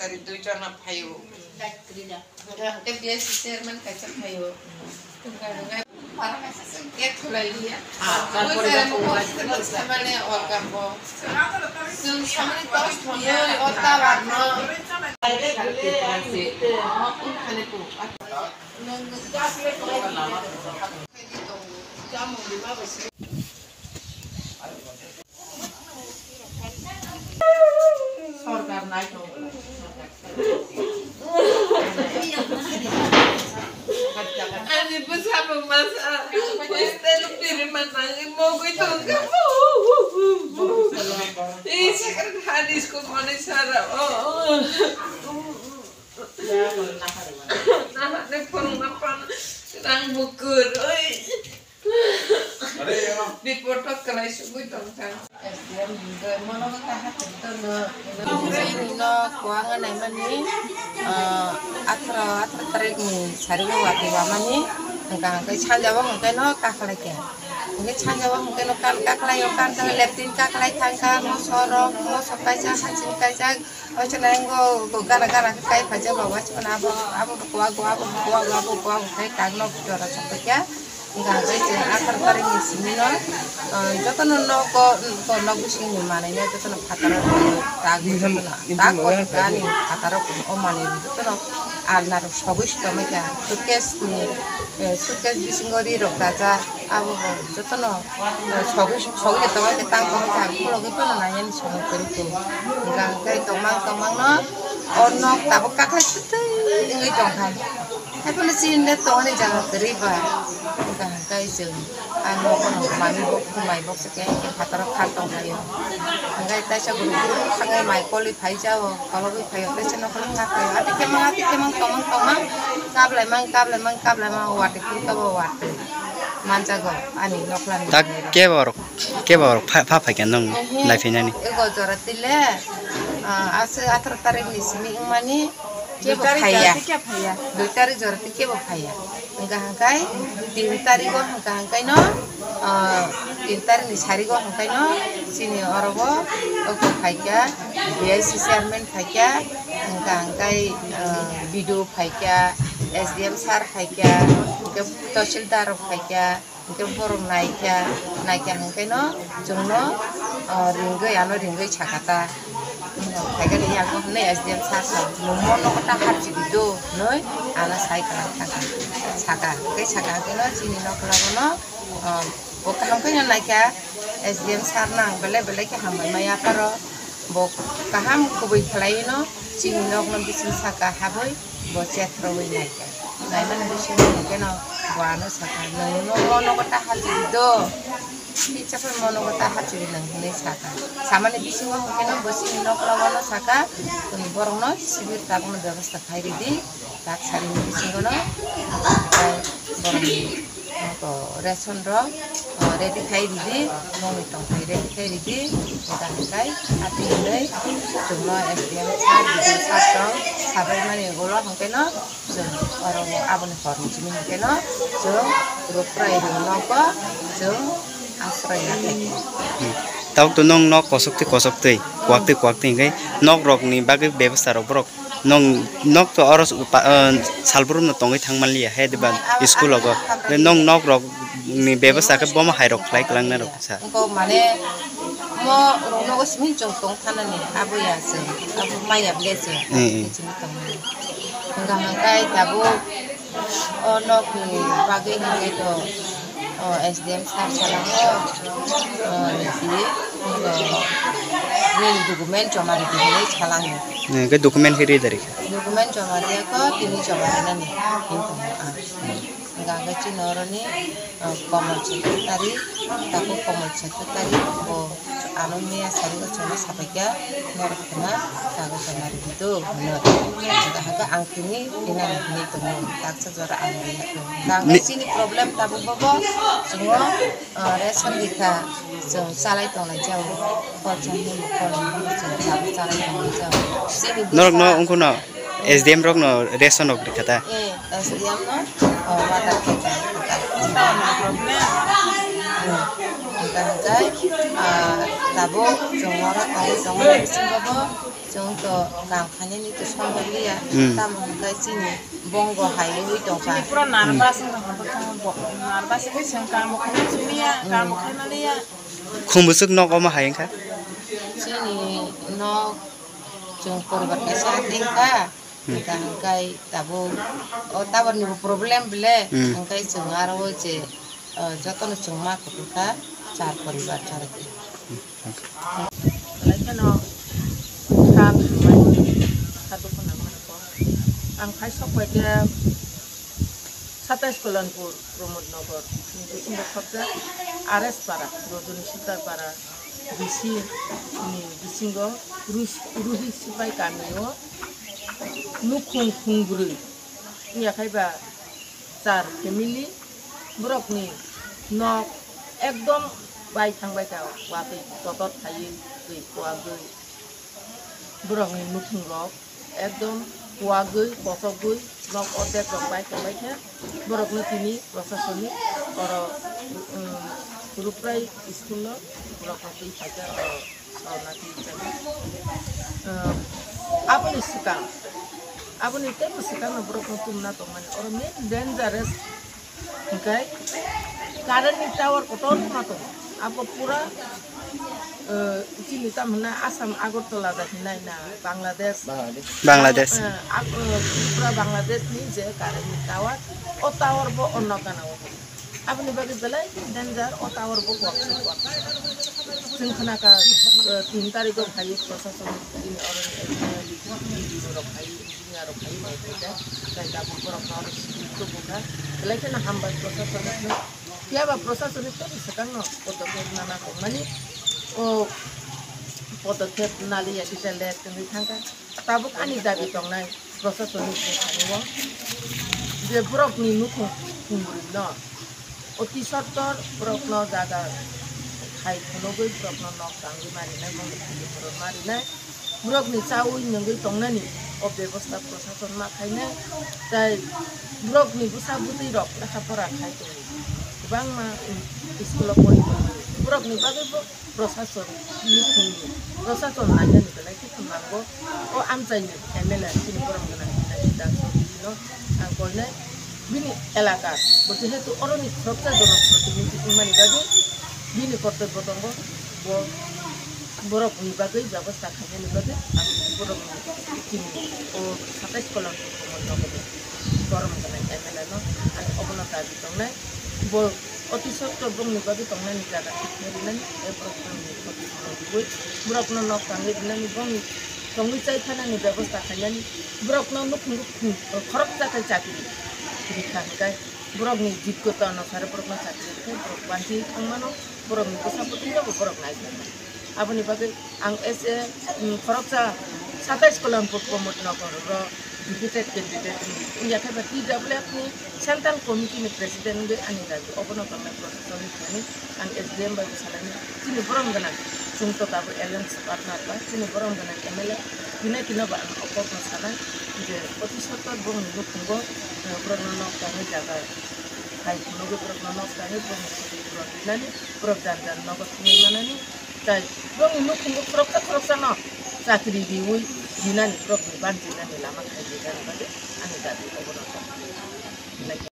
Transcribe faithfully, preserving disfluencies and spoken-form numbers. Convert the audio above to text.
Duijon phaio. Hwnkhe B S C chairman kaisa phaio. Para kaisa se gate khulai liya. Ah, tarpore samani organ bo. Chwng samani tos thwiwi o tower no. Ani bwsabo masa hostel o piri manang mogwi tongkha. Ih, second hand school mani sara. Nahane phone na pan rang bukur. Oi. Report to kalai sugui tongkha. Chini no kuang naimani, ah, atharo, atharo tarik ni sari o watwi wamani, hwnkha hwnkhe sanja o hwnkhe no kakhlai khe. Hwnkhe sanja o hwnkhe no kan kakhlai o, kan thang leptin kakhlai thangkha, moso rok, moso kaisa, haching kaisa, waisa nai go, go gana gana khe kai phaijak ba, waisa mano abo, abo bo kuago, abo bo kuago, abo bo kuago khai kagno jora chapakya. Hwnkha hwnkhe chwng atharo tarik ni simi no, ah, jotono nogo, nok bisingni manwi no jotono phataro tak, jotono tak, ani phataro o manwi jotono alna rok sogwi se tongwi kha, suitcase ni, eh, suitcase bisingo ri rok dajak, abo bo jotono, eh, sogwi, sogwi se tongwi kha, tang tongwi kha, khulogwi phano nainani somoi kwrwi khe. Hwnkha hwnkhe tongmang tongmang no o nok tabuk kakhwlai twtwi wngwi tongkha. Haiphano chini le tongmani jaga kwrwi ba. Hwnkha hwnkhe chwng a nogo no manwi bo khumai boksa khe phataro kha tongkhaio. Hwnkhe taisa guruk guruk thangwi mai kolwi phaijao, kologwi phaio, taisa nokhorwi kha khaio. Ati khemang, ati khemang, tongmang, tongmang, kaplaimang, kaplaimang, kaplaimang, watwi phuru kabo watwi manjago ani nokhlani. Tak kebo rok, kebo rok pha, pha phaikha nwng? Ehe. Naiphainani. Ego jora tile, ah, ase atharo tarik ni simi wngmani. Kebo phaiya. Dui tarik jora twi kebo phaiya. Hwnkha hwnkhe tin tarigo hwnkha hwnkhe no, ah, tin tarik ni sarigo hwnkhe no chini oro bo oko phaikha, B I C chairman phaikha, hwnkha hwnkhe, ah, B D O phaikha, S D M sir phaikha, hwnkhe tahsildar rok phaikha. Hwnkhe borok naikha, naikha hwnkhe no chwngno, o, ringwi, ano ringwi sakha ta. Phaikhe yago hwnwi S D M sir sa, "Nwng mo nogo ta hapchidi do," hwnwi ano sai kwlai thangkha. Saka, hwnkhe saka hwnkhe no chini nokla bono, o, bo kaham khe no naikha, S D M sir no ang belai belai khe hambai maya pharo. Bo kaham kubui khlaiwi no chini nokno bising saka habwi bo chat rwui naikha. Naimani bisingo hwnkhe no bo ano sakha, "Nwng no mo nogo ta hachidi do, kicha phai mo nogo ta hachidi nwng," hwnwi sakha. Samani bisingo hwnkhe no bo chini nokla bono sakha, "Chwng borokno sibir tabukno bebostha khai ridi, tak sarini bisingo no," hwnkhe borokni Oko ration rok, o, ready khai ridi, nongni tongthai ready khai ridi, hwnkha hwnkhe ati hwnwi chwngno S D M sir, B D O sir tong sabaimani ulo hwnkhe no chwng oro aboni horni simi hwnkhe no chwng rukrai rw nokgo chwng asroi nakhai. Hmm. Tabuk to nwng nok kosok twi kosok twi, kuak twi kuak twi hwnkhe nok rokni bagwi bebostha rok borok Nwng nok to oro s-, pa-, ah, salbrum no tongwi thang manliya, he diba school ogo. Nwng nok rok ni bebostha khe bomo hai rok khlai kwlang na rok sa. Ko mane mo rok nogo simi chwng tong thanani abo ya chwng, abo maya ble chwng. Mm, mm. Chini tongmani. Hwnkha hwnkhe tabuk O nokni bagwi hwnkhe to, o, S D M sir salango, o, nini, o, nini document joma ridi hinwi salango. Hwnkhe document khe rida rikha? Document joma riyakho, tini joma rinani hinwi tongo ang. Hwnkha hwnkhe chini oroni, o, Komol secretary, tako Komol secretary, bo Ano miya sari o chwngno sabaikha, norok khna kago joma rwdi do hwnwi. Hwnkha hwnkhe ang tini hinani hinwi tongo, taksa jora ang rwya kho. Hwnkha hwnkhe Ni- chini problem tabuk bobo chwngno, ah, ration rikha, chwng chalai tonglai jao, khorsa hinwi khorsa hinwi chwng tabuk chalai tonglai jao. Chini Norokno bwsa wngkhuno S D M rokno ration rok rikha ta? Eh, S D M no, oh, water khe ta, khe ta. Hmm. Hingkhe, ah, tabuk chwng oro tongo, tongo bisingo bo chwng to kam khainani to songwk liya. Hmm. Tamo hingkhe chini bongo hai wngwi tongkha. Pura nervous wngkha, bo nervous wngwi chwng kamo khaina simiya, kamo khaina liya. Khum bwswk nok omo hai wngkha? Chini nok chwng poribar kaisa tei wngkha. Hmm. Hingkha hingkai tabuk o tower ni bo problem bile, hmm, hingkai chwng aro o je, o jotono chwng ma kutu kha char poribar char. Hmm, okay. Belai kheno kha thangnai, kha dukhu nangmani kok. Ang khai sok bai khe satais Kalanpur, Pramod Nagar ni bisingo khoroksa R S Para, Rajani Sudar Para, B C ni bisingo Rus-, Ruhi Sipai kamio nukhung khungbrwi wngya khai ba char family, borokni nok ekdom bai thang bai kha, watwi kotor khaiwi twi kuagwi borokni nukhungrok ekdom kuagwi, kochogwi nok ordek rok bai tongbai khe borokno tini prosasonik oro, um, Ruprai school-o borokno twi phaikha oro, oro na twi phaikha. Um, aboni swkang, aboni teibo swkangno borokno tumna tongmani oro main dangerous. Hingkhe current ni tower kotor ma tongo. Abo pura, eh, chini tamo hwnna Assam Agartala da hinai na Bangladesh. Bangladesh. Bangladesh. Eh, ab-, eh, pura Bangladesh ni je current ni tower, o tower bo onno gana o. Aboni bagwi belai danger, o tower bo kok se kok. Chwng khna kha, eh, tin tarikh o phaiwi prosason ni oro ni, eh, D D O rok phaiwi. Engineer rok phaiwi naikhe, tei tabuk borok no oro simi tubu kha. Belai kheno hambai prosasonik no. Phiya ba prosasonik tei swkang no podokep nana tongmani. O podokep naliya kisa let wngwi thangkha. Tabuk ani dabi tongnai prosasonik ni thani o je borok ni nukhung khumbrwi no oti sottor borok no jaga khai phunugwi borok no nok tangwi marinai, bongni khumbrwi borok marinai. Borokni chaui nungwi tongnani o bebosta prosason ma khainai, tei borokni bwsa bwtwi rok lekha pora khai tongo, kwbangma, um, school o pori tongo. Borokni bagwi bo prosason ni thumni, prosason nainani belai khe thumnango. O amchaini M L A chini borom gwnang hinai Gita Chowdhury no ang koinai. Bini elaka bo jehetu oroni khoroksa jonoprotinidhi wngmani bagwi bini kortobbo tongo, bo borokni bagwi bebosta khainani bagwi ang borokni chini o satais Kalanpur Pramod Nagar ni borom gwnang M L A no ang obono dabi tongnai. Bo oti sotto bongni bagwi tongnani jaga thik khe rinani, tei borok tongni khoti khorok rwui borokno nok tangwi rinani, bongni tongwi chai thanani bebosta khainani, borokno nukhungo khung-, khoroksa khe chakri rikha hwnkhe borokni jigota onusare borokno chakri rikhe borok banchi thangmano, borokni bwsa bwtwi rokbo borok naijakmani. Aboni bagwi ang as a, um, khoroksa satais Kalanpur Pramod Nagar oro defeated candidate wngya khe ba T W F ni Central Committee ni President wngwi ani dabi obono tongnai prosason ni thani ang S D M bai bo salaini, chini borom gwnang chwng to tabuk alliance partner ba chini borom gwnang M L A hinai kheno bo ang o kokno sanai je oti sottor bongni nukhungo, eh, borokno nok tangwi jaga hai phunugwi borokno nok tangwi bongni khoti borok rinani borok jan jan nogo thangwi manani. Tai bongni nukhungo khoroksa khoroksano chakri riui rinani, borokni banchini lama khaijak bagwi ani dabi obono tong.